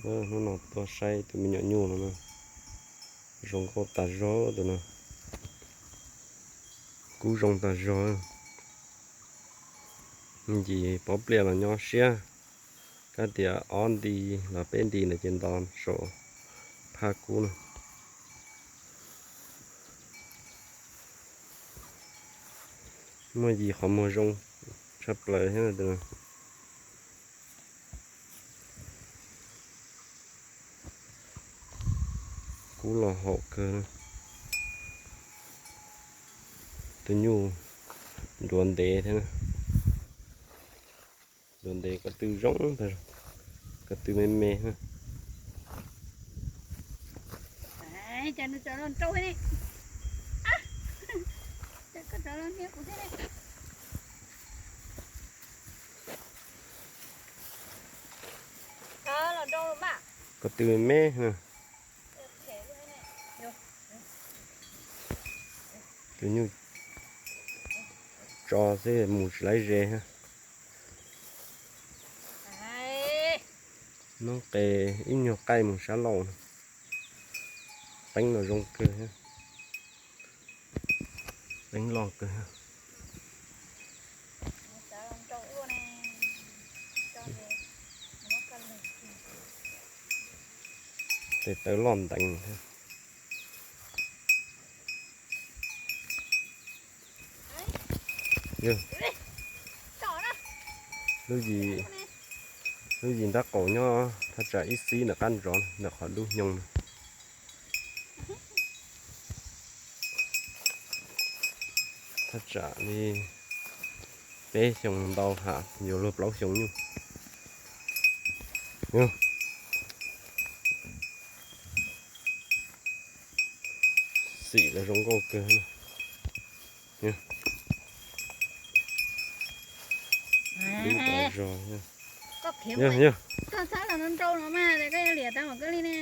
Hnub no tuaj saib tus me nyuam nyuj no na, zoo nkauj tas zog tus no, kub zoo tas zog. Ncig pob pliaj los nyob siab, kab tias ob nti los peb nti ntawd ces nto saum phaj kub no. Muaj yim qhov muag zoo tshaj plaws thiab. Kub los haum kawg. Tus nyuj nruav ntev thiab. Nruav ntev ko tw zoo, ko tw me me. Ko tw me me. Tus nyuj tso xwb mus tsis laib ze. Noob qes ib nyuag qaij mus sab laug no. Teeb no zoo kawg, teeb loj kawg. Tes taw loj nteev. Lub yim nrab qaum nyob thaj tsam ib xib ntawm qab ntsov ntawm qhov dub hnyoo no. Thaj tsam li peb xyoos ntau ham yuav luag plaub xyoos nyuj. Xim los zoo nkauj kawg. Dub tas zog. Koj txhob los nrau no mas, koj yuav liam tau mam koj li ne.